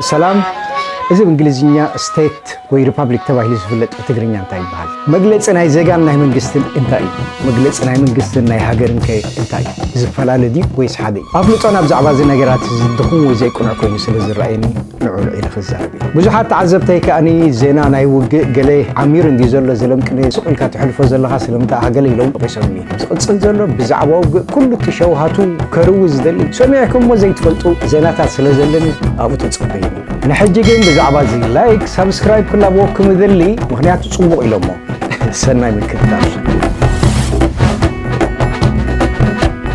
ሰላም። እዚ ብእንግሊዝኛ ስቴት ወይ ሪፓብሊክ ተባሂሉ ዝፍለጥ ብትግርኛ እንታይ ይበሃል? መግለጺ ናይ ዜጋን ናይ መንግስትን እንታይ እዩ? መግለጺ ናይ መንግስትን ናይ ሃገርን ከ እንታይ እዩ? ዝፈላለ ድዩ ወይስ ሓደ እዩ? ኣፍልጦና ብዛዕባ እዚ ነገራት እዚ ድኹም ወይ ዘይቅኑዕ ኮይኑ ስለ ዝረኣየኒ ንዕኡ ልዒለ ክዛረብ እየ። ብዙሓት ተዓዘብተይ ከኣኒ ዜና ናይ ውግእ ገለ ዓሚሩ እንድዩ ዘሎ ዝለምቅነ ስቕ ኢልካ ትሕልፎ ዘለኻ ስለምንታይ ኣሃ ገለ ኢሎም ወቒሶምኒ። ዝቕጽል ዘሎ ብዛዕባ ውግእ ኩሉ እቲ ሸውሃቱ ከርዊ ዝደሊ ሰሚዕኩሞ ዘይትፈልጡ ዜናታት ስለ ዘለኒ ኣብኡ ተጸበዩኒ። ንሕጂ ግን ብዛዕባ እዚ ላይክ ሳብስክራይብ ክላበወኩም እደሊ ምኽንያቱ ጽቡቕ ኢሎሞ። ሰናይ ምክትታል።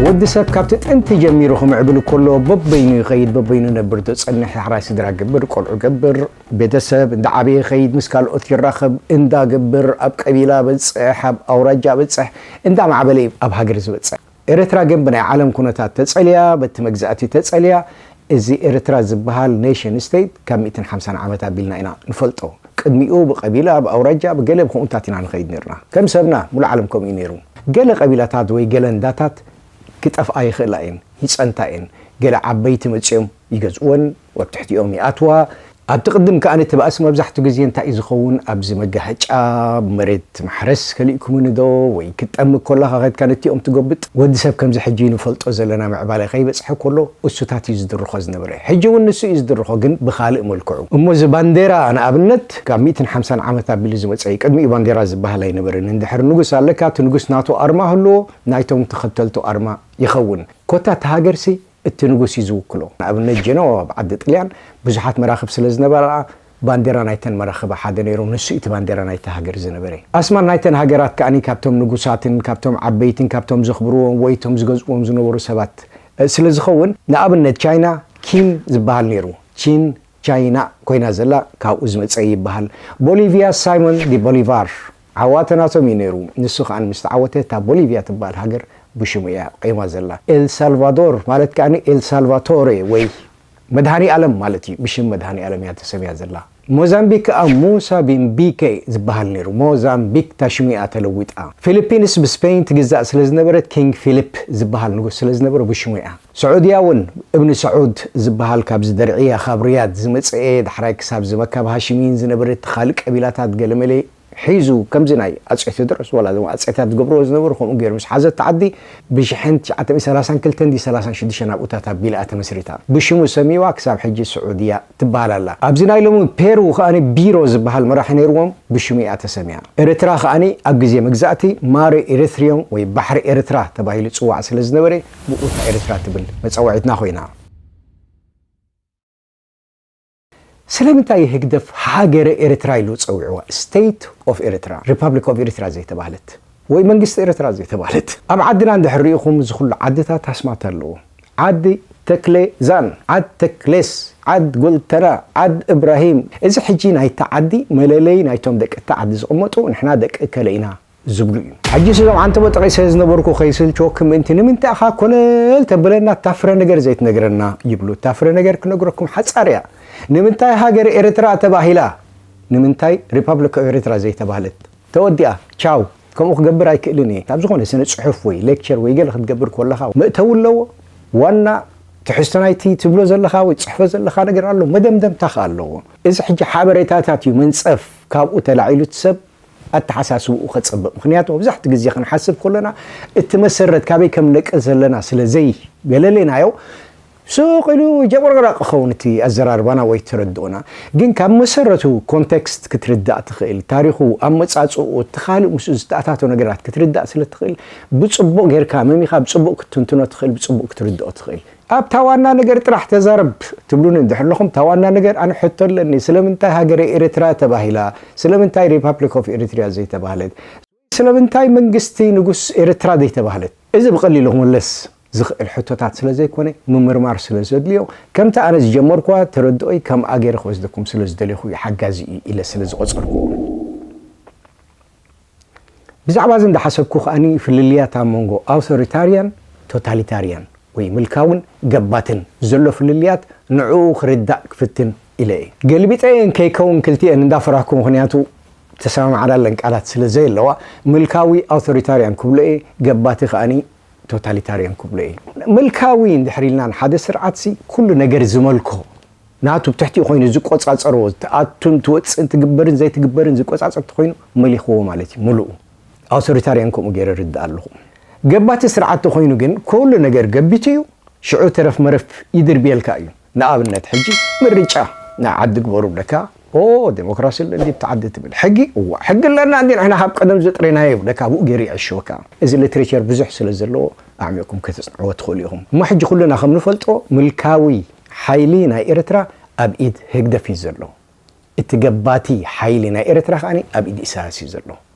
ወዲ ሰብ ካብቲ ጥንቲ ጀሚሩ ክምዕብል ከሎ በበይኑ ይኸይድ፣ በበይኑ ነብር ዶ ጸንሕ፣ ዳሕራይ ስድራ ገብር፣ ቆልዑ ገብር፣ ቤተሰብ እንዳ ዓበየ ይኸይድ፣ ምስ ካልኦት ይራኸብ፣ እንዳ ገብር፣ ኣብ ቀቢላ በጽሕ፣ ኣብ ኣውራጃ በጽሕ፣ እንዳ ማዕበለ እዩ ኣብ ሃገር ዝበጽሕ። ኤርትራ ግን ብናይ ዓለም ኩነታት ተጸልያ፣ በቲ መግዛእቲ ተጸልያ፣ እዚ ኤርትራ ዝበሃል ኔሽን ስቴት ካብ ሚእትን ሓምሳን ዓመት ኣቢልና ኢና ንፈልጦ። ቅድሚኡ ብቐቢላ፣ ብኣውራጃ፣ ብገለ ብኸምኡታት ኢና ንኸይድ ነርና። ከም ሰብና፣ ሙሉእ ዓለም ከምኡ እዩ ነይሩ። ገለ ቀቢላታት ወይ ገለ እንዳታት ክጠፍኣ ይኽእላ እየን፣ ይጸንታ እየን። ገለ ዓበይቲ መጺኦም ይገዝእወን፣ ኣብ ትሕቲኦም ይኣትዋ። ኣብቲ ቅድም ከኣ እቲ ባእሲ መብዛሕትኡ ግዜ እንታይ እዩ ዝኸውን? ኣብዚ መጋህጫ፣ መሬት ማሕረስ ከሊእኩምኒ ዶ? ወይ ክትጠምት ከለኻ ከድካ ነቲኦም ትጎብጥ። ወዲ ሰብ ከምዚ ሕጂ ንፈልጦ ዘለና ምዕባለ ከይበጽሐ ከሎ እሱታት እዩ ዝድርኾ ዝነበረ። ሕጂ እውን ንሱ እዩ ዝድርኾ፣ ግን ብኻልእ መልክዑ። እሞ እዚ ባንዴራ ንኣብነት ካብ ሚእትን ሓምሳን ዓመት ኣቢሉ ዝመጸ እዩ። ቅድሚኡ ባንዴራ ዝበሃል ኣይነበረን። እንድሕር ንጉስ ኣለካ፣ እቲ ንጉስ ናቱ ኣርማ ህልዎ፣ ናይቶም ተኸተልቱ ኣርማ ይኸውን። ኮታ እቲ ሃገርሲ እቲ ንጉስ እዩ ዝውክሎ። ንኣብነት ጀነዋ ኣብ ዓዲ ጥልያን ብዙሓት መራኽብ ስለ ዝነበራ ባንዴራ ናይተን መራኽብ ሓደ ነይሩ፣ ንሱ እቲ ባንዴራ ናይቲ ሃገር ዝነበረ። ኣስማት ናይተን ሃገራት ከኣ ካብቶም ንጉሳትን ካብቶም ዓበይትን ካብቶም ዘኽብርዎም ወይ እቶም ዝገዝእዎም ዝነበሩ ሰባት እ፣ ስለ ዝኸውን ንኣብነት ቻይና ኪን ዝበሃል ነይሩ። ቺን ቻይና ኮይና ዘላ ካብኡ ዝመጸ ይበሃል። ቦሊቪያ ሳይሞን ዲ ቦሊቫር ዓዋተ ናቶም እዩ ነይሩ። ንሱ ከኣ ምስ ተዓወተ እታ ቦሊቪያ ትበሃል ሃገር ብሽሙ እያ ቆይማ ዘላ። ኤል ሳልቫዶር ማለት ከኣ ኤል ሳልቫቶሬ ወይ መድሃኒ ኣለም ማለት እዩ። ብሽም መድሃኒ ኣለም እያ ተሰምያ ዘላ። ሞዛምቢክ ከኣ ሙሳ ቢምቢኬ ዝበሃል ነይሩ። ሞዛምቢክ እታ ሽሙ እያ ተለዊጣ። ፊሊፒንስ ብስፔን ትግዛእ ስለ ዝነበረት ኪንግ ፊሊፕ ዝበሃል ንጉስ ስለ ዝነበረ ብሽሙ እያ። ስዑድያ እውን እብኒ ሰዑድ ዝበሃል ካብዚ ደርዕያ ካብ ሪያድ ዝመጽአ ዳሕራይ ክሳብ ዝመካ ብሃሽሚን ዝነበረ እቲ ካልእ ቀቢላታት ገለመለ ሒዙ ከምዚ ናይ ኣጼ ቴዎድሮስ ዋላ እዞም ኣጼታት ዝገብርዎ ዝነበሩ ከምኡ ገይሩ ምስ ሓዘ እቲ ዓዲ ብሽሕን ትሽዓተ ሚእትን ሰላሳን ክልተን ድዩ ሰላሳን ሽዱሽተን ኣብኡታት ኣቢላ እያ ተመስሪታ። ብሽሙ ሰሚዋ ክሳብ ሕጂ ስዑድያ ትበሃል ኣላ። ኣብዚ ናይ ሎሚ ፔሩ ከኣ ቢሮ ዝበሃል መራሒ ነይርዎም ብሽሙ እያ ተሰምያ። ኤርትራ ከኣ ኣብ ግዜ መግዛእቲ ማሪ ኤሪትሪዮም ወይ ባሕሪ ኤርትራ ተባሂሉ ይጽዋዕ ስለ ዝነበረ ብኡ እታ ኤርትራ ትብል መጸውዒትና ኮይና። ስለምንታይ ህግደፍ ሃገረ ኤርትራ ኢሉ ጸዊዕዋ? ስቴት ኦፍ ኤርትራ፣ ሪፓብሊክ ኦፍ ኤርትራ ዘይተባህለት ወይ መንግስቲ ኤርትራ ዘይተባህለት? ኣብ ዓድና እንድሕር ርኢኹም እዚ ኩሉ ዓድታት ኣስማት ኣለዎ። ዓዲ ተክሌ ዛን፣ ዓድ ተክሌስ፣ ዓድ ጎልተራ፣ ዓድ እብራሂም። እዚ ሕጂ ናይታ ዓዲ መለለይ ናይቶም ደቂ እታ ዓዲ ዝቕመጡ ንሕና ደቂ እከለ ኢና ዝብሉ እዩ። ሕጂ እዞም ዓንተቦ ጠቒሰ ዝነበርኩ ከይስልችወኩም ምእንቲ ንምንታይ ኢኻ ኮለል ተብለና እታ ፍረ ነገር ዘይትነግረና ይብሉ። እታ ፍረ ነገር ክነግረኩም ሓጻር እያ። ንምንታይ ሃገር ኤርትራ ተባሂላ? ንምንታይ ሪፓብሊክ ኦፍ ኤርትራ ዘይተባህለት? ተወዲኣ፣ ቻው። ከምኡ ክገብር ኣይክእልን እየ። ኣብ ዝኾነ ስነ ጽሑፍ ወይ ሌክቸር ወይ ገለ ክትገብር ከለኻ መእተዊ ኣለዎ። ዋና ትሕዝቶ ናይቲ ትብሎ ዘለኻ ወይ ትጽሕፎ ዘለኻ ነገር ኣሎ፣ መደምደምታ ከኣ ኣለዎ። እዚ ሕጂ ሓበሬታታት እዩ መንጸፍ፣ ካብኡ ተላዒሉ እቲ ሰብ ኣተሓሳስብኡ ከጸብቕ። ምኽንያቱ መብዛሕትኡ ግዜ ክንሓስብ ከለና እቲ መሰረት ካበይ ከም ነቅል ዘለና ስለ ዘይገለሌናዮ ስቕ ኢሉ ጀቕረቕረቕ ክኸውን እቲ ኣዘራርባና ወይ ተረድኦና። ግን ካብ መሰረቱ ኮንቴክስት ክትርዳእ ትኽእል፣ ታሪኹ፣ ኣመጻጽኡ፣ እቲ ካልእ ምስኡ ዝተኣታቶ ነገራት ክትርዳእ ስለ ትኽእል ብጽቡቕ ጌርካ መሚኻ ብጽቡቕ ክትትንትኖ ትኽእል፣ ብጽቡቕ ክትርድኦ ትኽእል። ኣብታ ዋና ነገር ጥራሕ ተዛረብ ትብሉኒ እንድሕር ኣለኹም፣ እታ ዋና ነገር ኣነ ሕቶ ኣለኒ። ስለምንታይ ሃገረ ኤርትራ ተባሂላ? ስለምንታይ ሪፓብሊክ ኦፍ ኤሪትሪያ ዘይተባህለት? ስለምንታይ መንግስቲ ንጉስ ኤርትራ ዘይተባህለት? እዚ ብቐሊሉ ክምለስ ዝኽእል ሕቶታት ስለ ዘይኮነ፣ ምምርማር ስለ ዘድልዮ፣ ከምቲ ኣነ ዝጀመርኩዋ ተረድኦይ ከምኣ ገይረ ክወስደኩም ስለ ዝደለኹ እዩ፣ ሓጋዚ እዩ ኢለ ስለ ዝቖጸርኩዎ። ብዛዕባ እዚ እንዳሓሰብኩ ከኣኒ ፍልልያት ኣብ መንጎ ኣውቶሪታርያን ቶታሊታርያን ወይ ምልካውን ገባትን ዘሎ ፍልልያት ንዕኡ ክርዳእ ክፍትን ኢለ እየ። ገልቢጠ እየን ከይከውን ክልቲኤን እንዳፈራህኩ፣ ምኽንያቱ ተሰማማዕና ኣለን ቃላት ስለ ዘየለዋ፣ ምልካዊ ኣውቶሪታርያን ክብሎ እየ፣ ገባቲ ከኣኒ ቶታሊታርያን ክብሎ እየ። ምልካዊ እንድሕር ኢልና ንሓደ ስርዓትሲ ኩሉ ነገር ዝመልኮ ናቱ ብትሕቲኡ ኮይኑ ዝቆጻጸሮ፣ ትኣቱን ትወጽእን ትግበርን ዘይትግበርን ዝቆጻጸር ተኾይኑ መሊኽዎ ማለት እዩ። ምሉኡ ኣውቶሪታርያን ከምኡ ገይረ ርድእ ኣለኹ። ገባቲ ስርዓት ተኾይኑ ግን ኩሉ ነገር ገቢቱ እዩ። ሽዑ ተረፍ መረፍ ይድርብየልካ እዩ። ንኣብነት ሕጂ ምርጫ ናይ ዓዲ ግበሩ ብለካ፣ ኦ ዴሞክራሲ ኣሎ እንዲ ብቲ ዓዲ ትብል። ሕጊ፣ እዋ ሕጊ ኣለና እንዲ ንሕና ካብ ቀደም ዘጥሬናዮ ብለካ ብኡ ገይሩ ይዕሽወካ። እዚ ሊትሬቸር ብዙሕ ስለ ዘለዎ ኣዕሚቕኩም ከተጽንዕዎ ትኽእሉ ኢኹም። እሞ ሕጂ ኩልና ከም ንፈልጦ ምልካዊ ሓይሊ ናይ ኤርትራ ኣብ ኢድ ህግደፍ እዩ ዘሎ። እቲ ገባቲ ሓይሊ ናይ ኤርትራ ከኣ ኣብ ኢድ ኢሳያስ እዩ ዘሎ።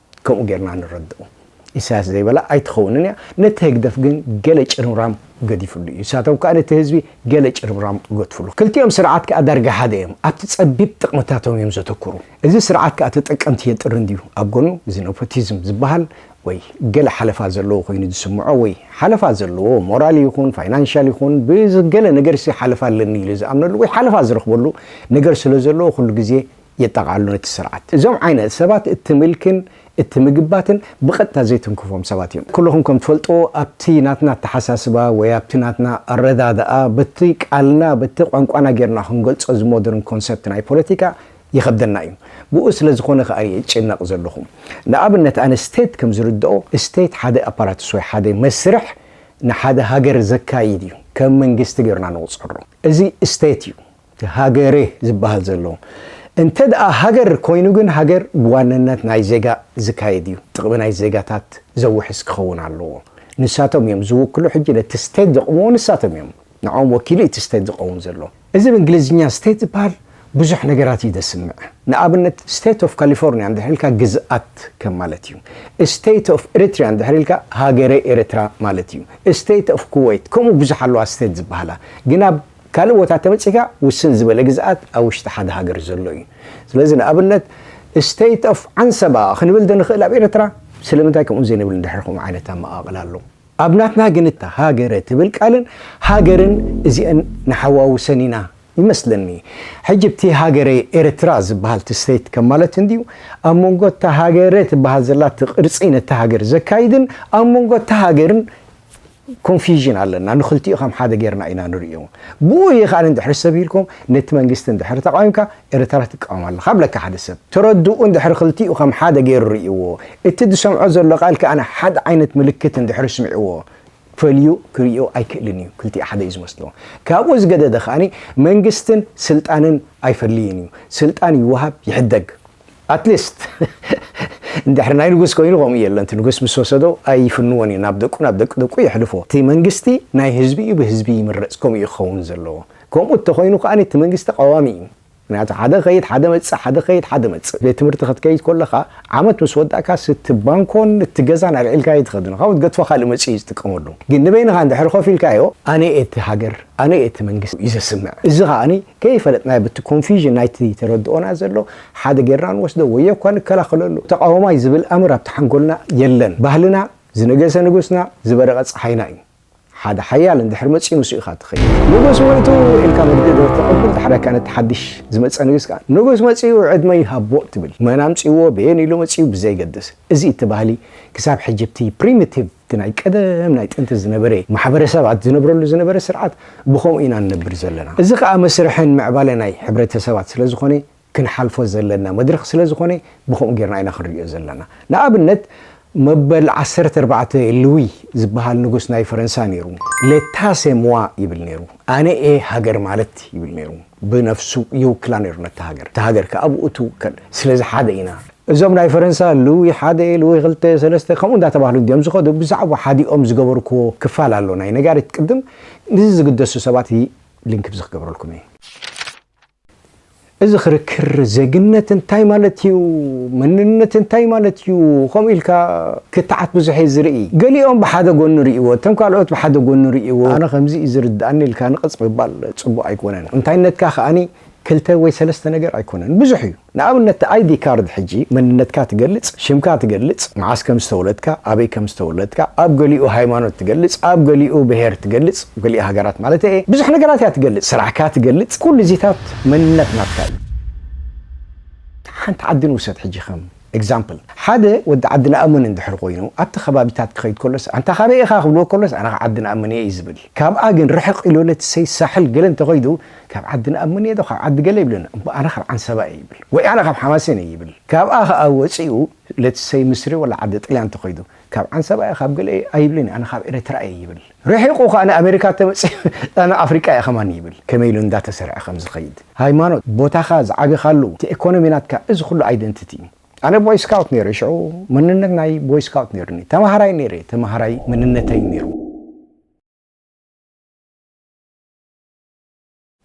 ከምኡ ጌርና ንረድኦ። ኢሳያስ ዘይበላ ኣይትኸውንን እያ። ነቲ ህግደፍ ግን ገለ ጭርምራም ገዲፍሉ እዩ። ንሳቶም ከኣ ነቲ ህዝቢ ገለ ጭርምራም ገድፍሉ። ክልቲኦም ስርዓት ከኣ ዳርጋ ሓደ እዮም። ኣብቲ ጸቢብ ጥቕምታቶም እዮም ዘተኩሩ። እዚ ስርዓት ከኣ ተጠቀምቲ የጥሪ እንድዩ። ኣብ ጎኑ እዚ ነፖቲዝም ዝበሃል ወይ ገለ ሓለፋ ዘለዎ ኮይኑ ዝስምዖ ወይ ሓለፋ ዘለዎ ሞራል ይኹን ፋይናንሻል ይኹን ብገለ ነገርሲ ሓለፋ ኣለኒ ኢሉ ዝኣምነሉ ወይ ሓለፋ ዝረኽበሉ ነገር ስለ ዘለዎ ኩሉ ግዜ የጠቓዕሉ ነቲ ስርዓት። እዞም ዓይነት ሰባት እቲ ምልክን እቲ ምግባትን ብቐጥታ ዘይትንክፎም ሰባት እዮም። ኩልኹም ከም ትፈልጥዎ ኣብቲ ናትና ኣተሓሳስባ ወይ ኣብቲ ናትና ኣረዳድኣ በቲ ቃልና በቲ ቋንቋና ጌርና ክንገልጾ እዚ ሞደርን ኮንሰፕት ናይ ፖለቲካ ይኸብደና እዩ። ብኡ ስለ ዝኾነ ከኣ እየ እጭነቕ ዘለኹ። ንኣብነት ኣነ ስቴት ከም ዝርድኦ ስቴት ሓደ ኣፓራትስ ወይ ሓደ መስርሕ ንሓደ ሃገር ዘካይድ እዩ። ከም መንግስቲ ጌርና ንቑጸሮ። እዚ ስቴት እዩ። ሃገሬ ዝበሃል ዘሎ። እንተ ደኣ ሃገር ኮይኑ ግን ሃገር ብዋንነት ናይ ዜጋ ዝካየድ እዩ። ጥቕሚ ናይ ዜጋታት ዘውሕስ ክኸውን ኣለዎ። ንሳቶም እዮም ዝውክሉ። ሕጂ ነቲ ስቴት ዘቑምዎ ንሳቶም እዮም። ንዕኦም ወኪሉ እቲ ስቴት ዝቐውም ዘሎ። እዚ ብእንግሊዝኛ ስቴት ዝበሃል ብዙሕ ነገራት እዩ ዘስምዕ። ንኣብነት ስቴት ኦፍ ካሊፎርኒያ እንድሕር ኢልካ ግዝኣት ከም ማለት እዩ። ስቴት ኦፍ ኤሪትሪያ እንድሕር ኢልካ ሃገረ ኤርትራ ማለት እዩ። ስቴት ኦፍ ኩወይት ከምኡ ብዙሕ ኣለዋ ስቴት ዝበሃላ። ግን ኣብ ካልእ ቦታ ተመጺካ ውስን ዝበለ ግዝኣት ኣብ ውሽጢ ሓደ ሃገር ዘሎ እዩ። ስለዚ ንኣብነት ስቴት ኦፍ ዓንሰባ ክንብል ዶ ንኽእል ኣብ ኤርትራ? ስለምንታይ ከምኡ ዘይንብል እንድሕር ከምኡ ዓይነት ኣመቓቕላ ኣሎ? ኣብ ናትና ግን እታ ሃገረ ትብል ቃልን ሃገርን እዚአን ንሓዋውሰን ኢና ይመስለኒ። ሕጂ እቲ ሃገረ ኤርትራ ዝበሃል እቲ ስቴት ከም ማለት እንድዩ። ኣብ መንጎ እታ ሃገረ ትበሃል ዘላ እቲ ቅርጺ ነቲ ሃገር ዘካይድን ኣብ መንጎ እታ ሃገርን ኮንፊዥን ኣለና። ንኽልቲኡ ከም ሓደ ጌርና ኢና ንርእዮ። ብኡ እዩ ከኣ እንድሕር ሰብ ኢልኩም ነቲ መንግስቲ እንድሕር ተቃዊምካ ኤርትራ ትቃወም ኣለኻ ብለካ ሓደ ሰብ። ተረድኡ እንድሕር ክልቲኡ ከም ሓደ ገይሩ ርእይዎ። እቲ ዝሰምዖ ዘሎ ቃል ከኣ ሓደ ዓይነት ምልክት እንድሕር ስምዕዎ። ፈልዩ ክርእዮ ኣይክእልን እዩ። ክልቲኡ ሓደ እዩ ዝመስሎ። ካብኡ ዝገደደ ከኣ መንግስትን ስልጣንን ኣይፈልይን እዩ። ስልጣን ይወሃብ ይሕደግ። ኣትሊስት እንድሕር ናይ ንጉስ ኮይኑ ከምኡ የለን። እቲ ንጉስ ምስ ወሰዶ ኣይፍንዎን እዩ። ናብ ደቁ ናብ ደቂ ደቁ የሕልፎ። እቲ መንግስቲ ናይ ህዝቢ እዩ፣ ብህዝቢ ይምረጽ። ከምኡ እዩ ክኸውን ዘለዎ። ከምኡ እንተኾይኑ ከኣ እቲ መንግስቲ ቀዋሚ እዩ። ምክንያቱ ሓደ ኸይድ ሓደ መጽእ፣ ሓደ ኸይድ ሓደ መጽእ። ቤት ትምህርቲ ክትከይድ ከለኻ ዓመት ምስ ወዳእካ ስቲ ባንኮን እቲ ገዛን ኣልዒልካ ኣይትኸድን። ካብኡ ትገድፎ ካልእ መጽኡ እዩ ዝጥቀመሉ። ግን ንበይንኻ እንድሕር ኮፍ ኢልካዮ ኣነ እየ እቲ ሃገር ኣነ እየ እቲ መንግስቲ እዩ ዘስምዕ። እዚ ከኣ ከይፈለጥናዮ በቲ ኮንፊዥን ናይቲ ተረድኦና ዘሎ ሓደ ጌርና ንወስዶ ወይ እኳ ንከላኸለሉ። ተቃዋማይ ዝብል ኣምር ኣብቲ ሓንጎልና የለን። ባህልና ዝነገሰ ንጉስና ዝበረቐ ጸሓይና እዩ። ሓደ ሓያል እንድሕር መጺኡ ንሱ ኢኻ ትኸይድ። ንጉስ ሞይቱ ኢልካ መግዲ ዶ ተቐብል ድሕሪያ ከኣ ነቲ ሓድሽ ዝመጸ ንጉስ ከኣ ንጉስ መጺኡ ዕድመ ይሃቦ ትብል። መን ኣምጺዎ በየን ኢሉ መጺኡ ብዘይገድስ። እዚ እቲ ባህሊ ክሳብ ሕጂ ኣብቲ ፕሪሚቲቭ እቲ ናይ ቀደም ናይ ጥንቲ ዝነበረ ማሕበረሰባት ዝነብረሉ ዝነበረ ስርዓት ብኸምኡ ኢና ንነብር ዘለና። እዚ ከኣ መስርሕን ምዕባለ ናይ ሕብረተሰባት ስለ ዝኾነ ክንሓልፎ ዘለና መድረኽ ስለ ዝኾነ ብኸምኡ ጌርና ኢና ክንርእዮ ዘለና። ንኣብነት መበል ዓሰርተ ኣርባዕተ ሉዊ ዝበሃል ንጉስ ናይ ፈረንሳ ነይሩ። ሌታ ሴ ሞዋ ይብል ነይሩ። ኣነ እየ ሃገር ማለት ይብል ነይሩ። ብነፍሱ ይውክላ ነይሩ ነታ ሃገር። እታ ሃገር ከኣ ብኡ ትውከል። ስለዚ ሓደ ኢና። እዞም ናይ ፈረንሳ ሉዊ ሓደ፣ ሉዊ ክልተ፣ ሰለስተ ከምኡ እንዳተባህሉ እንድዮም ዝኸዱ። ብዛዕባ ሓዲኦም ዝገበርክዎ ክፋል ኣሎ ናይ ነጋሪት ቅድም። ንዚ ዝግደሱ ሰባት ሊንክ ብዚ ክገብረልኩም እየ። እዚ ክርክር ዜግነት እንታይ ማለት እዩ፣ መንነት እንታይ ማለት እዩ ከምኡ ኢልካ ክትዓት ብዙሕ እየ ዝርኢ። ገሊኦም ብሓደ ጎኒ ርእይዎ፣ እቶም ካልኦት ብሓደ ጎኒ ርእይዎ። ኣነ ከምዚ እዩ ዝርድኣኒ ኢልካ ንቐጽ ምባል ጽቡቕ ኣይኮነን። እንታይነትካ ከኣኒ ክልተ ወይ ሰለስተ ነገር ኣይኮነን፣ ብዙሕ እዩ። ንኣብነት እቲ ኣይዲ ካርድ ሕጂ መንነትካ ትገልጽ፣ ሽምካ ትገልጽ፣ መዓስ ከም ዝተወለድካ፣ ኣበይ ከም ዝተወለድካ፣ ኣብ ገሊኡ ሃይማኖት ትገልጽ፣ ኣብ ገሊኡ ብሄር ትገልጽ፣ ገሊኡ ሃገራት ማለት እየ ብዙሕ ነገራት እያ ትገልጽ፣ ስራሕካ ትገልጽ፣ ኩሉ እዚታት መንነት ናትካ እዩ። ሓንቲ ዓዲ ንውሰድ ሕጂ ከም Example፣ ሓደ ወዲ ዓዲ ንኣምን እንድሕር ኮይኑ ኣብቲ ከባቢታት ክኸይድ ከሎስ ኣንታ ካበይ ኢኻ ክብልዎ ከሎስ ኣነ ካብ ዓዲ ንኣምን እየ እዩ ዝብል። ካብኣ ግን ርሕቕ ኢሉ ለትሰይ ሳሕል ገለ እንተኸይዱ ካብ ዓዲ ንኣምን እየ ዶ ካብ ዓዲ ገለ ይብለና እሞ ኣነ ካብ ዓንሰባ እየ ይብል ወይ ኣነ ካብ ሓማሴን እየ ይብል። ካብኣ ከኣ ወፂኡ ለትሰይ ምስሪ ወላ ዓዲ ጥልያን እንተኸይዱ ካብ ዓንሰባ እየ ካብ ገለ እየ ኣይብልን ኣነ ካብ ኤረትራ እየ ይብል። ርሒቑ ከኣ ንኣሜሪካ ተመፅእ ኣነ ኣፍሪቃ እየ ከማን ይብል። ከመይ ኢሉ እንዳተሰርዐ ከም ዝኸይድ ሃይማኖት ቦታኻ ዝዓቢኻሉ እቲ ኤኮኖሚ ናትካ እዚ ኩሉ ኣይደንቲቲ እዩ። ኣነ ቦይ ስካውት ነይረ ሽዑ መንነት ናይ ቦይ ስካውት ነይሩኒ ተማሃራይ ነይረ ተማሃራይ መንነተይ ነይሩ።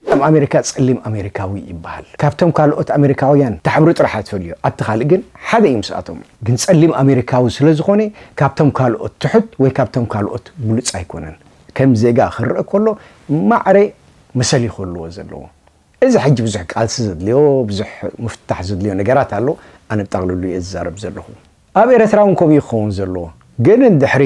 ኣብ ኣሜሪካ ጸሊም ኣሜሪካዊ ይበሃል። ካብቶም ካልኦት ኣሜሪካውያን ታሕብሩ ጥራሕ እያ ትፈልዮ። ኣብቲ ካልእ ግን ሓደ እዩ ምስኣቶም። ግን ጸሊም ኣሜሪካዊ ስለ ዝኾነ ካብቶም ካልኦት ትሑት ወይ ካብቶም ካልኦት ብሉጽ ኣይኮነን። ከም ዜጋ ክረአ ከሎ ማዕረ መሰል ይኸልዎ ዘለዎ። እዚ ሕጂ ብዙሕ ቃልሲ ዘድልዮ ብዙሕ ምፍታሕ ዘድልዮ ነገራት ኣሎ። ኣነ ብጠቕልሉ እየ ዝዛረብ ዘለኹ። ኣብ ኤረትራ እውን ከምኡ ክኸውን ዘለዎ ግን እንድሕሪ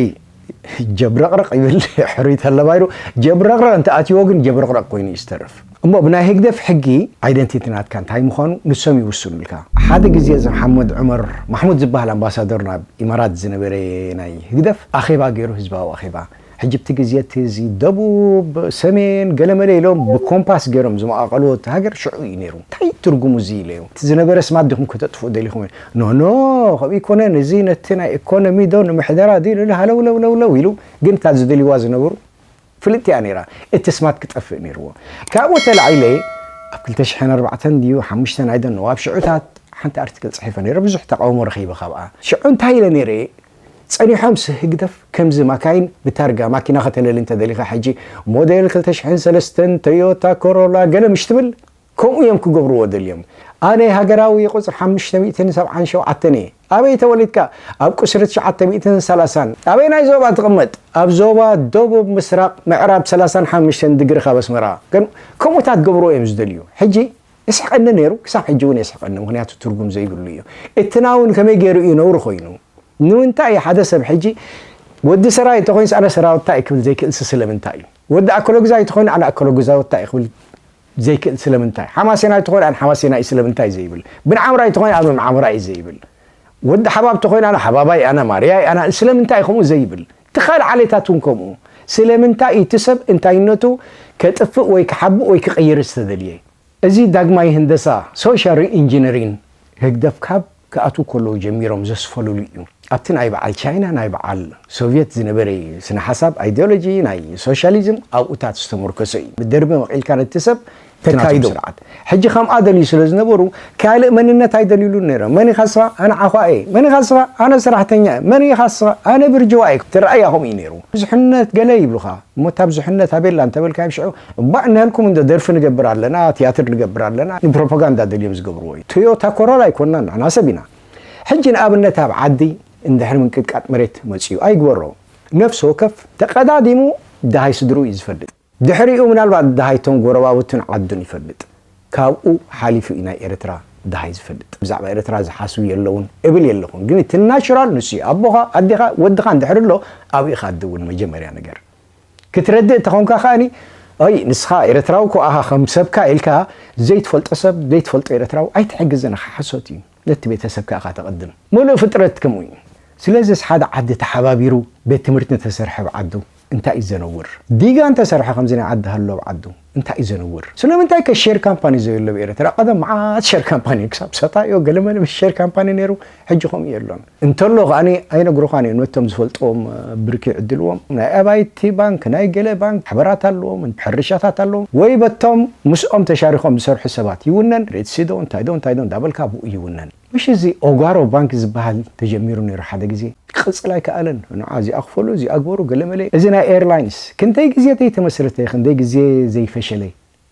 ጀብረቕረቕ ይብል ሕሩይ ተለባይሩ ጀብረቕረቕ እንተ ኣትይዎ ግን ጀብረቕረቕ ኮይኑ እዩ ዝተርፍ። እሞ ብናይ ህግደፍ ሕጊ ኣይደንቲቲ ናትካ እንታይ ምዃኑ ንሶም ይውስኑልካ። ሓደ ግዜ እዚ መሓመድ ዑመር ማሕሙድ ዝበሃል ኣምባሳደር ናብ ኢማራት ዝነበረ ናይ ህግደፍ ኣኼባ ገይሩ ህዝባዊ ኣኼባ ሕጂ ኣብቲ ግዜ እቲ እዚ ደቡብ ሰሜን ገለመለ ኢሎም ብኮምፓስ ገይሮም ዝመቓቐልዎ እቲ ሃገር ሽዑ እዩ ነይሩ። እንታይ ትርጉሙ እዚ ኢለዮ። እቲ ዝነበረ ስማት ዲኹም ከተጥፍኡ ደሊኹም? ኖ ኖ ከምኡ ይኮነን። እዚ ነቲ ናይ ኢኮኖሚ ዶ ንምሕደራ ዲ ኢሉ ሃለውለውለውለው ኢሉ ግን እታ ዝደልይዋ ዝነበሩ ፍልጥቲ እያ ነይራ። እቲ ስማት ክጠፍእ ነይርዎ። ካብኡ ተላዒለ ኣብ ክልተ ሽሕን ኣርባዕተን ድዩ ሓሙሽተን ኣይደን ኣብ ሽዑታት ሓንቲ ኣርቲክል ፅሒፈ ነይረ። ብዙሕ ተቃውሞ ረኺበ ካብኣ። ሽዑ እንታይ ኢለ ነይረ? ጸኒሖም ስህግደፍ ከምዚ ማካይን ብታርጋ ማኪና ከተለሊ እንተደሊኻ ሕጂ ሞዴል ክልተ ሽሕን ሰለስተን ቶዮታ ኮሮላ ገለ ምሽ ትብል ከምኡ እዮም ክገብርዎ ደልዮም። ኣነ ሃገራዊ ቁፅሪ ሓሙሽተ ሚእትን ሰብዓን ሸውዓተን እየ። ኣበይ ተወሊድካ? ኣብ ቁስሪ ትሽዓተ ሚእትን ሰላሳን። ኣበይ ናይ ዞባ ትቕመጥ? ኣብ ዞባ ደቡብ ምስራቕ ምዕራብ ሰላሳን ሓሙሽተን ድግሪ ካብ ኣስመራ። ግን ከምኡታት ገብርዎ እዮም ዝደልዩ። ሕጂ እስሕቀኒ ነይሩ ክሳብ ሕጂ እውን የስሕቀኒ ምክንያቱ ትርጉም ዘይብሉ እዩ። እትና እውን ከመይ ገይሩ እዩ ነውሪ ኮይኑ? ንምንታይ ሓደ ሰብ ሕጂ ወዲ ሰራይ እንተኮይንስ ኣነ ሰራውታ እዩ ክብል ዘይክእልሲ ስለምንታይ እዩ? ወዲ ኣከለጉዛይ እንተኮይኑ ኣነ ኣከለጉዛውታ እዩ ክብል ዘይክእል ስለምንታይ? ሓማሴናይ እንተኮይኑ ኣነ ሓማሴና እዩ ስለምንታይ ዘይብል? ብንዓምራይ እንተኮይኑ ኣነ ብንዓምራ እዩ ዘይብል? ወዲ ሓባብ እንተኮይኑ ኣነ ሓባባይ ኣነ ማርያይ ኣነ ስለምንታይ ከምኡ ዘይብል? ትካል ዓሌታት እውን ከምኡ። ስለምንታይ እቲ ሰብ እንታይነቱ ከጥፍእ ወይ ክሓብእ ወይ ክቕይር ዝተደልየ? እዚ ዳግማይ ህንደሳ፣ ሶሻል ሪኢንጂነሪን፣ ህግደፍ ካብ ክኣትዉ ከለዉ ጀሚሮም ዘስፈሉሉ እዩ። ኣብቲ ናይ በዓል ቻይና ናይ በዓል ሶቭየት ዝነበረ ስነ ሓሳብ ኣይዲዮሎጂ ናይ ሶሻሊዝም ኣብኡታት ዝተመርኮሰ እዩ። ብደርቢ መቒልካ ነቲ ሰብ ተካይዶ ስርዓት ሕጂ ከምኣ ደልዩ ስለ ዝነበሩ ካልእ መንነት ኣይደልዩሉን ነይሮም። መን ኢኻ ንስኻ? ኣነ ዓዃ እየ። መን ኢኻ ንስኻ? ኣነ ሰራሕተኛ እየ። መን ኢኻ ንስኻ? ኣነ ብርጅዋ እየ። ትረኣያ ከምኡ እዩ ነይሩ። ብዙሕነት ገለ ይብሉኻ። እሞ እታ ብዙሕነት ኣበላ እንተበልካዮም ሽዑ እባእ እናበልኩም እንዶ ደርፊ ንገብር ኣለና፣ ትያትር ንገብር ኣለና፣ ንፕሮፓጋንዳ ደልዮም ዝገብርዎ እዩ። ቶዮታ ኮሮላ ኣይኮንናን ንሕና ሰብ ኢና። ሕጂ ንኣብነት ኣብ ዓዲ እንድሕሪ ምንቅጥቃጥ መሬት መፅዩ ኣይግበሮ። ነፍሲ ወከፍ ተቐዳዲሙ ደሃይ ስድርኡ እዩ ዝፈልጥ። ድሕሪኡ ምናልባት ደሃይቶም ጎረባብቱን ዓዱን ይፈልጥ። ካብኡ ሓሊፉ እዩ ናይ ኤርትራ ደሃይ ዝፈልጥ። ብዛዕባ ኤርትራ ዝሓስቡ የለውን እብል የለኹን። ግን እቲ ናቹራል ንሱ እዩ። ኣቦኻ፣ ኣዴኻ፣ ወድኻ እንድሕር ኣሎ ኣብኡ ኢኻ ትድውል መጀመርያ ነገር። ክትረድእ እንተኾንካ ከኣኒ ኣይ ንስኻ ኤርትራዊ እኮ ኣኻ ከም ሰብካ ኢልካ ዘይትፈልጦ ሰብ ዘይትፈልጦ ኤርትራዊ ኣይትሕግዝን ኢኻ። ሓሶት እዩ። ነቲ ቤተሰብካ ኢኻ ተቐድም። ምሉእ ፍጥረት ከምኡ እዩ። ስለዚስ ሓደ ዓዲ ተሓባቢሩ ቤት ትምህርቲ እንተሰርሐ ኣብ ዓዱ እንታይ እዩ ዘነውር? ዲጋ እንተሰርሐ ከምዚ ናይ ዓዲ ሃሎ ኣብ ዓዱ እንታይ እዩ ዘነውር? ስለምንታይ ከ ሼር ካምፓኒ ዘየሎ ኣብ ኤርትራ? ቀደም መዓት ሼር ካምፓኒ ክሳብ ሰታዮ ገለመለ ሼር ካምፓኒ ነይሩ። ሕጂ ከምኡ የሎን። እንተሎ ከኣ ኣይነግሩኻን እዮም ነቶም ዝፈልጥዎም ብርኪ ይዕድልዎም። ናይ ኣባይቲ ባንክ ናይ ገለ ባንክ ማሕበራት ኣለዎም ሕርሻታት ኣለዎም ወይ በቶም ምስኦም ተሻሪኾም ዝሰርሑ ሰባት ይውነን። ሬትሲ ዶ እንታይ ዶ እንታይ ዶ እንዳበልካ ብኡ ይውነን። ምሽ እዚ ኦጋሮ ባንክ ዝበሃል ተጀሚሩ ነይሩ ሓደ ግዜ ክቕፅል ኣይከኣለን። ንዓ እዚኣ ክፈሉ እዚኣ ግበሩ ገለመለ። እዚ ናይ ኤርላይንስ ክንደይ ግዜ ዘይተመስረተ ክንደይ ግዜ ዘይፈሸለ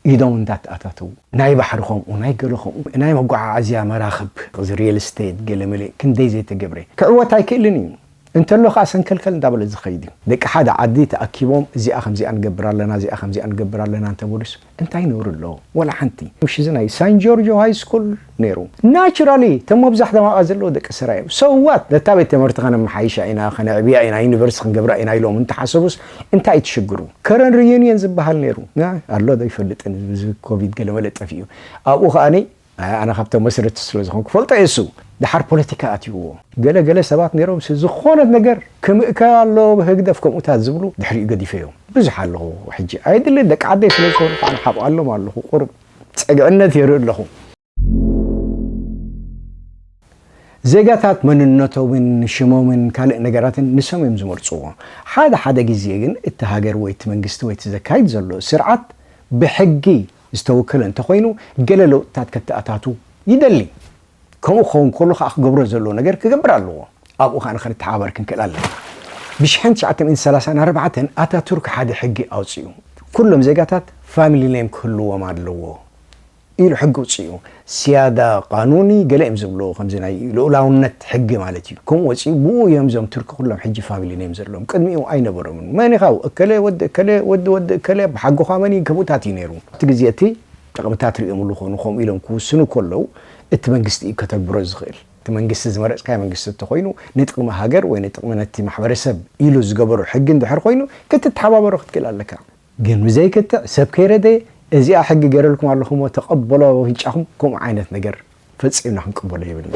ኢዶም እንዳተኣታተዉ ናይ ባሕሪ ከምኡ ናይ ገለ ከምኡ ናይ መጓዓዓዝያ መራኽብ እዚ ሪል ስቴት ገለመለ ክንደይ ዘይተገብረ ክዕወት ኣይክእልን እዩ። እንተሎ ከዓ ሰንከልከል እንዳበለ ዝኸይድ እዩ። ደቂ ሓደ ዓዲ ተኣኪቦም እዚኣ ከምዚኣ ንገብር ኣለና እዚኣ ከምዚኣ ንገብር ኣለና እንተበሉስ እንታይ ነውሪ ኣለዎ? ወላ ሓንቲ። ምሽ እዚ ናይ ሳን ጆርጆ ሃይ ስኩል ነይሩ ናቹራሊ እቶም መብዛሕቶም ኣብኣ ዘለዉ ደቂ ስራ እዮም። ሰዋት ነታ ቤት ትምህርቲ ከነመሓይሻ ኢና ከነዕብያ ኢና ዩኒቨርሲቲ ክንገብራ ኢና ኢሎም እንተሓሰቡስ እንታይ ትሽግሩ? ከረን ሪዩኒየን ዝበሃል ነይሩ ኣሎ ዶ ይፈልጥን እዚ ኮቪድ ገለመለ ጠፊኡ ኣብኡ ከኣኒ ኣነ ካብቶም መስረቲ ስለ ዝኾንኩ ፈልጦ እየ እሱ ድሓር ፖለቲካ ኣትይዎ። ገለ ገለ ሰባት ነይሮም፣ ስ-፣ ዝኾነት ነገር ክምእከ ኣሎ ብህግደፍ ከምኡታት ዝብሉ ድሕሪኡ ገዲፈዮም። ብዙሕ ኣለኹ ሕጂ። ኣይድልን፣ ደቂ ዓደይ ስለ ዝኾኑ ከዓ ንሓብኣሎም ኣለኹ። ቁሩብ ጸግዕነት የርኢ ኣለኹ። ዜጋታት መንነቶምን ሽሞምን ካልእ ነገራትን ንሶም እዮም ዝመርጽዎ። ሓደ ሓደ ግዜ ግን እቲ ሃገር ወይ እቲ መንግስቲ ወይ እቲ ዘካይድ ዘሎ ስርዓት ብሕጊ ዝተወከለ እንተኾይኑ፣ ገለ ለውጥታት ከተኣታቱ ይደሊ። ከምኡ ክኸውን ከሎ ከዓ ክገብሮ ዘለዎ ነገር ክገብር ኣለዎ። ኣብኡ ከዓ ንኽንተሓባበር ክንክእል ኣለና። ብሽሕን ትሽዓተ ሚእትን ሰላሳን ኣርባዕተን ኣታቱርክ ሓደ ሕጊ ኣውጺኡ። ኩሎም ዜጋታት ፋሚሊ ኔም ክህልዎም ኣለዎ ኢሉ ሕጊ ውፅኡ። ሲያዳ ቃኑኒ ገለ እዮም ዝብልዎ፣ ከምዚ ናይ ልኡላውነት ሕጊ ማለት እዩ። ከምኡ ወፂኡ፣ ብኡ እዮም እዞም ቱርክ ኩሎም ሕጂ ፋሚሊ ኔም ዘለዎም። ቅድሚኡ ኣይነበሮምን። መን ኢኻ? እከለ ወዲ እከለ፣ ወዲ ወዲ እከለ፣ ብሓጎኻ መን እዩ? ከምኡታት እዩ ነይሩ። ኣብቲ ግዜ እቲ ጥቕምታት ርእዮምሉ ኾኑ፣ ከምኡ ኢሎም ክውስኑ ከለዉ፣ እቲ መንግስቲ እዩ ከተግብሮ ዝኽእል። እቲ መንግስቲ ዝመረፅካዮ መንግስቲ እንተኾይኑ፣ ንጥቕሚ ሃገር ወይ ንጥቕሚ ነቲ ማሕበረሰብ ኢሉ ዝገበሮ ሕጊ እንድሕር ኮይኑ፣ ክትተሓባበሮ ክትክእል ኣለካ። ግን ብዘይክትዕ ሰብ ከይረደ፣ እዚኣ ሕጊ ገይረልኩም ኣለኹ እሞ ተቐበሎ ኣፍንጫኹም፣ ከምኡ ዓይነት ነገር ፈጺምና ክንቅበሎ የብልና።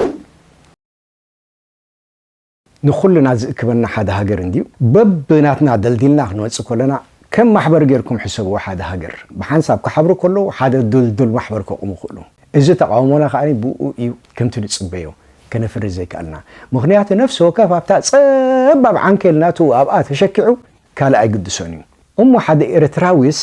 ንኹልና ዝእክበና ሓደ ሃገር እንድዩ። በብናትና ደልዲልና ክንወጽእ ከለና፣ ከም ማሕበር ገይርኩም ሕሰብዎ ሓደ ሃገር። ብሓንሳብ ክሓብሩ ከለዉ፣ ሓደ ድልዱል ማሕበር ከቑሙ ይኽእሉ። እዚ ተቓውሞና ከኣ ብኡ እዩ ከምቲ ንጽበዮ ከነፍሪ ዘይከኣልና። ምኽንያቱ ነፍሲ ወከፍ ኣብታ ጸባብ ዓንኬል ናቱ ኣብኣ ተሸኪዑ ካልእ ኣይግድሶን እዩ። እሞ ሓደ ኤርትራዊስ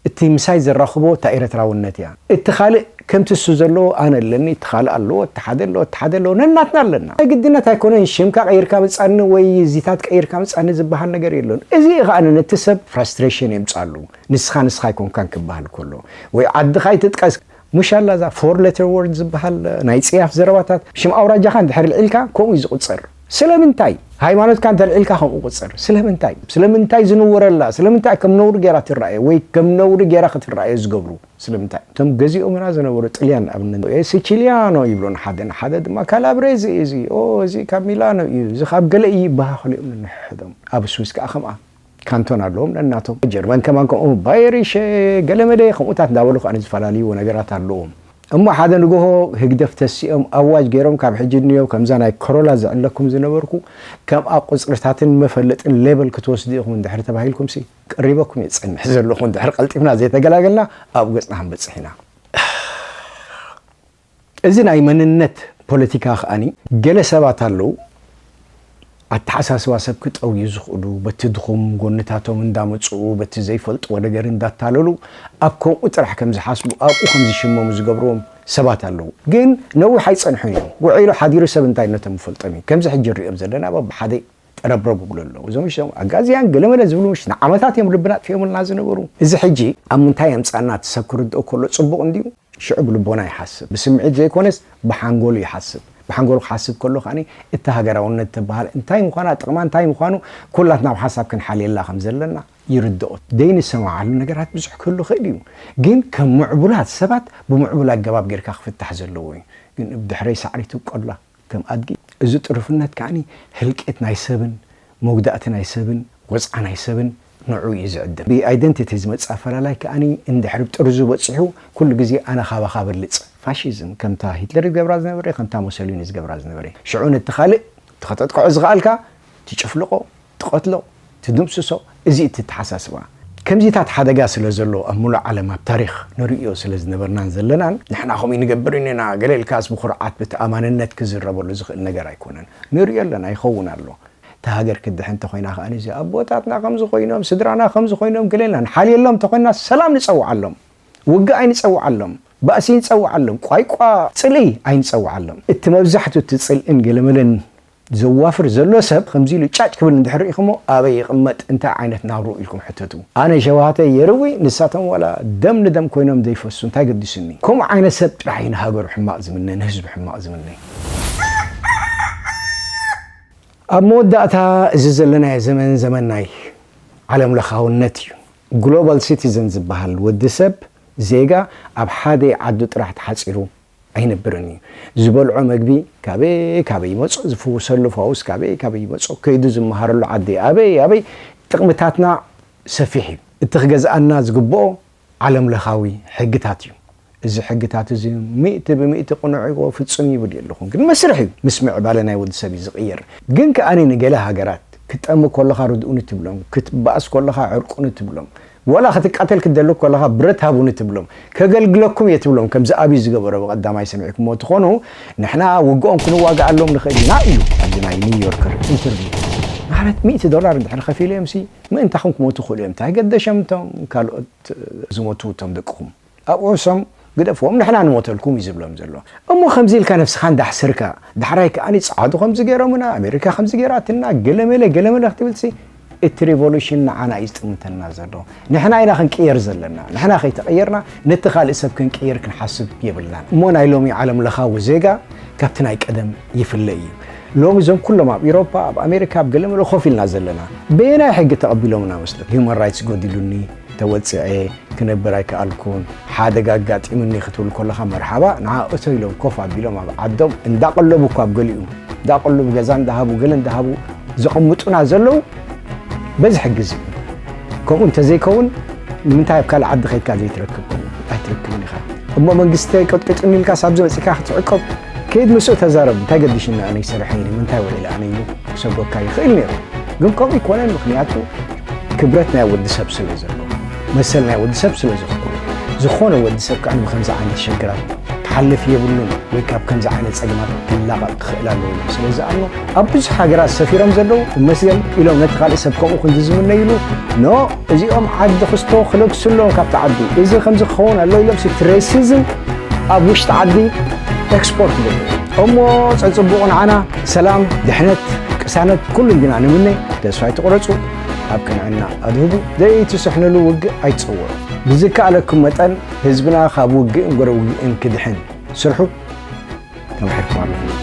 እቲ ምሳይ ዘራኽቦ እታ ኤርትራውነት እያ። እቲ ካልእ ከምቲ እሱ ዘለዎ ኣነ ኣለኒ፣ እቲ ካልእ ኣለዎ፣ እቲ ሓደ ኣለዎ፣ እቲ ሓደ ኣለዎ፣ ነናትና ኣለና። ናይ ግድነት ኣይኮነን ሽምካ ቀይርካ ምጻኒ ወይ እዚታት ቀይርካ ምጻኒ ዝበሃል ነገር የሎን። እዚ እዩ ከኣ ነቲ ሰብ ፍራስትሬሽን የምጻሉ። ንስኻ ንስኻ ኣይኮንካን ክበሃል ከሎ፣ ወይ ዓድኻ ኣይትጥቀስ፣ ምሽ ኣላ እዛ ፎር ሌተር ወርድ ዝበሃል ናይ ጽያፍ ዘረባታት፣ ሽም ኣውራጃኻ እንድሕር ልዒልካ ከምኡ እዩ ዝቑጸር። ስለምንታይ? ሃይማኖትካ እንተ ልዒልካ ከምኡ ቁጸር። ስለምንታይ? ስለምንታይ ዝንወረላ? ስለምንታይ ከም ነውሪ ገይራ ትረኣየ ወይ ከም ነውሪ ገይራ ክትረኣየ ዝገብሩ? ስለምንታይ? እቶም ገዚኦምና ዝነበሩ ጥልያን ንኣብነት፣ "ኤ ሲቺሊያኖ" ይብሉ ንሓደ፣ ንሓደ ድማ "ካላብሬዚ" እዩ፣ እዚ፣ "ኦ፣ እዚ ካብ ሚላኖ እዩ፣ እዚ ካብ ገለ እዩ" ይበሃኸሉ እዮም ንሕዶም። ኣብ ስዊስ ከኣ ከምኣ። ካንቶን ኣለዎም ነናቶም። ጀርመን ከማን ከምኡ፣ ባየሪሸ፣ ገለመለ ከምኡታት እንዳበሉ ከኣ ዝፈላለዩ ነገራት ኣለዎም። እሞ ሓደ ንግሆ ህግደፍ ተሲኦም ኣዋጅ ገይሮም፣ "ካብ ሕጂ እንዮ ከምዛ ናይ ኮሮላ ዝዕለኩም ዝነበርኩ፣ ከምኣ ቁጽርታትን መፈለጥን ሌበል ክትወስዱ ኢኹም እንድሕር ተባሂልኩምሲ፣ ቀሪበኩም እየ ዝጸንሕ ዘለኹ፣ እንድሕር ቀልጢፍና ዘይተገላገልና ኣብ ገጽና ክንበጽሕ ኢና።" እዚ ናይ መንነት ፖለቲካ ከኣኒ፣ ገለ ሰባት ኣለዉ፣ ኣተሓሳስባ ሰብ ክጠውዩ ዝኽእሉ፣ በቲ ድኹም ጎንታቶም እንዳመጽኡ፣ በቲ ዘይፈልጥዎ ነገር እንዳታለሉ፣ ኣብ ከምኡ ጥራሕ ከም ዝሓስቡ፣ ኣብኡ ከም ዝሽመሙ ዝገብርዎም ሰባት ኣለዉ። ግን ነዊሕ ኣይጸንሑን እዮም። ውዒሉ ሓዲሩ ሰብ እንታይነቶም ይፈልጦም እዩ። ከምዚ ሕጂ ንሪኦም ዘለና፣ በብሓደ ጠረብረብ ይብሉ ኣለዉ። እዞም ሽም ኣጋዝያን ገለመለ ዝብሉ ምሽ ንዓመታት እዮም ልብና ኣጥፊኦምልና ዝነበሩ። እዚ ሕጂ ኣብ ምንታይ የምጽኣና እቲ ሰብ ክርድኦ ከሎ ጽቡቕ እንድዩ? ሽዑ ብልቦና ይሓስብ። ብስምዒት ዘይኮነስ ብሓንጎሉ ይሓስብ። ብሓንጎሉ ክሓስብ ከሎ ከኣ እቲ ሃገራውነት ትበሃል እንታይ ምዃና፣ ጥቕማ እንታይ ምዃኑ ኩላትና ብሓንሳብ ክንሓልየላ ከም ዘለና ይርድኦ። ዘይንሰማማዓሉ ነገራት ብዙሕ ክህሉ ይኽእል እዩ። ግን ከም ምዕቡላት ሰባት ብምዕቡል ኣገባብ ጌርካ ክፍታሕ ዘለዎ እዩ። ግን ብድሕረይ ሳዕሪ ትብቆላ ከም ኣድጊ። እዚ ጥሩፍነት ከኣ ህልቂት ናይ ሰብን መጉዳእቲ ናይ ሰብን ወጽዓ ናይ ሰብን ንዑ እዩ ዝዕድም። ብኣይደንቲቲ ዝመጽእ ኣፈላላይ ከኣ እንድሕር ብጥርዙ በጺሑ ኩሉ ግዜ ኣነ ካባኻ በልጽ። ፋሽዝም ከምታ ሂትለር ዝገብራ ዝነበረ፣ ከምታ ሞሶሊኒ ዝገብራ ዝነበረ። ሽዑ ነቲ ካልእ ተኸተጥቅዖ ዝኸኣልካ ትጭፍልቖ፣ ትቐትሎ፣ ትድምስሶ። እዚ እቲ ተሓሳስባ። ከምዚታት ሓደጋ ስለ ዘሎ ኣብ ምሉእ ዓለም ኣብ ታሪኽ ንርእዮ ስለ ዝነበርናን ዘለናን፣ ንሕና ከምኡ ንገብር ኢና ገለ ኢልካስ ብኹርዓት ብተኣማንነት ክዝረበሉ ዝኽእል ነገር ኣይኮነን። ንርእዮ ኣለና፣ ይኸውን ኣሎ። እታ ሃገር ክትድሕን እንተኾይና ከኣ እዚ ኣቦታትና ከምዚ ኮይኖም፣ ስድራና ከምዚ ኮይኖም፣ ገለ ኢልና ንሓልየሎም እንተኾይና ሰላም ንጸውዓሎም። ውግእ ኣይንጸውዓሎም። ባእሲ ይንጸውዓሎም፣ ቋይቋ ጽልኢ ኣይንጸውዓሎም። እቲ መብዛሕትኡ እቲ ጽልእን ገለመለን ዘዋፍር ዘሎ ሰብ ከምዚ ኢሉ ጫጭ ክብል እንድሕር ርኢኹሞ፣ ኣበይ ይቕመጥ፣ እንታይ ዓይነት ናብርኡ ኢልኩም ሕተቱ። ኣነ ሸውሃተይ የርዊ፣ ንሳቶም ዋላ ደም ንደም ኮይኖም ዘይፈሱ፣ እንታይ ገዲሱኒ? ከምኡ ዓይነት ሰብ ጥራሕ እዩ ንሃገሩ ሕማቕ ዝምነ፣ ንህዝቡ ሕማቕ ዝምነ። ኣብ መወዳእታ፣ እዚ ዘለናዮ ዘመን፣ ዘመን ናይ ዓለምለኻውነት እዩ። ግሎባል ሲቲዘን ዝበሃል ወዲ ሰብ፣ ዜጋ፣ ኣብ ሓደ ዓዱ ጥራሕ ተሓጺሩ ኣይነብርን እዩ። ዝበልዖ መግቢ ካበይ ካበይ ይመጾ፣ ዝፍውሰሉ ፈውስ ካበይ ካበይ ይመጾ፣ ከይዱ ዝመሃረሉ ዓዲ ኣበይ ኣበይ፣ ጥቕምታትና ሰፊሕ እዩ። እቲ ክገዝኣና ዝግብኦ ዓለምለኻዊ ሕግታት እዩ። እዚ ሕግታት እዚ ሚእቲ ብሚእቲ ቅኑዕ እዩ፣ ፍጹም ይብል የለኹን። ግን መስርሕ እዩ። ምስ ምዕባለ ናይ ወዲ ሰብ እዩ ዝቕየር። ግን ከኣ ንገለ ሃገራት ክትጠሚ ከለኻ ርድኡኒ ትብሎም፣ ክትበኣስ ከለኻ ዕርቁኒ ትብሎም፣ ወላ ክትቃተል ክትደሊ ከለኻ ብረት ሃቡኒ ትብሎም፣ ከገልግለኩም እየ ትብሎም። ከምዚ ኣብይ ዝገበሮ ብቐዳማይ ሰሚዕኩሞ ትኾኑ፣ ንሕና ውግኦም ክንዋግኣሎም ንኽእል ኢና እዩ ኣብዚ ናይ ኒውዮርክ ኢንተርቪው። ማለት ሚእቲ ዶላር እንድሕር ከፊለ እዮም ሲ ምእንታኹም ክሞቱ ይኽእሉ እዮም። እንታይ ገደሸም እቶም ካልኦት ዝሞቱ እቶም ደቅኹም? ኣብ ርእሶም ግደፍዎም፣ ንሕና ንሞተልኩም እዩ ዝብሎም ዘሎ። እሞ ከምዚ ኢልካ ነፍስኻ እንዳሕሰርካ፣ ዳሕራይ ከኣ ጻዕዱ ከምዚ ገይሮምና፣ ኣሜሪካ ከምዚ ገይራትና፣ ገለመለ ገለመለ ክትብል ሲ እቲ ሪቮሉሽን ንዓና እዩ ዝጥምተና ዘሎ። ንሕና ኢና ክንቅየር ዘለና። ንሕና ከይተቐየርና ነቲ ካልእ ሰብ ክንቅየር ክንሓስብ የብልናን። እሞ ናይ ሎሚ ዓለም ለኻዊ ዜጋ ካብቲ ናይ ቀደም ይፍለ እዩ። ሎሚ እዞም ኩሎም ኣብ ኢሮፓ፣ ኣብ ኣሜሪካ፣ ኣብ ገለመለ ኮፍ ኢልና ዘለና በየናይ ሕጊ ተቐቢሎምና መስለኩም? ሂውማን ራይትስ ጎዲሉኒ፣ ተወጽዐ፣ ክነብር ኣይከኣልኩን፣ ሓደጋ ኣጋጢሙኒ ክትብል ከለኻ መርሓባ ንዓ እቶ ኢሎም ኮፍ ኣቢሎም ኣብ ዓዶም እንዳቐለቡ እኳ ኣብ ገሊኡ እንዳቐለቡ ገዛ እንዳሃቡ ገለ እንዳሃቡ ዘቐምጡና ዘለዉ በዚ ሕጊ እዚ። ከምኡ እንተዘይከውን ንምንታይ ኣብ ካልእ ዓዲ ከይድካ ዘይትረክብ? ከምኡ ኣይትረክብን ኢኻ። እሞ መንግስቲ ቀጥቅጥኒ ኢልካ ሳብዚ መጺእካ ክትዕቀብ ከይድ ምስኡ ተዛረብ። እንታይ ገዲሽኒ ኣነ ይሰርሐኒ ምንታይ ውዒለ ኣነ ኢሉ ክሰጎካ ይኽእል ነይሩ። ግን ከምኡ ኣይኮነን። ምኽንያቱ ክብረት ናይ ወዲ ሰብ ስለ ዘሎ፣ መሰል ናይ ወዲ ሰብ ስለ ዘኽብሩ፣ ዝኾነ ወዲ ሰብ ከዓ ብከምዚ ዓይነት ሽግራት ክሓልፍ የብሉን ወይ ካብ ከምዚ ዓይነት ጸገማት ክላቐቕ ክኽእል ኣለዎ ኢሉ ስለ ዝኣምኑ ኣብ ብዙሕ ሃገራት ሰፊሮም ዘለዉ እመስገን ኢሎም ነቲ ካልእ ሰብ ከምኡ ክንዲ ዝምነይሉ ኖ እዚኦም ዓዲ ክስቶ ክለግሱ ኣለዎም ካብቲ ዓዲ እዚ ከምዚ ክኸውን ኣለዎ ኢሎም እቲ ሬሲዝም ኣብ ውሽጢ ዓዲ ኤክስፖርት ገይሩ እሞ ጸጽቡቑ ንዓና ሰላም ድሕነት ቅሳነት ኩሉ እንዲና ንምነ ተስፋ ኣይትቑረጹ ኣብ ቅንዕና ኣድህቡ ዘይትስሕንሉ ውግእ ኣይትጸወሩ ብዝከኣለኩም መጠን ህዝብና ካብ ውግእን ጎረ ውግእን ክድሕን ስርሑ ተማሒርኩም ኣለኹም።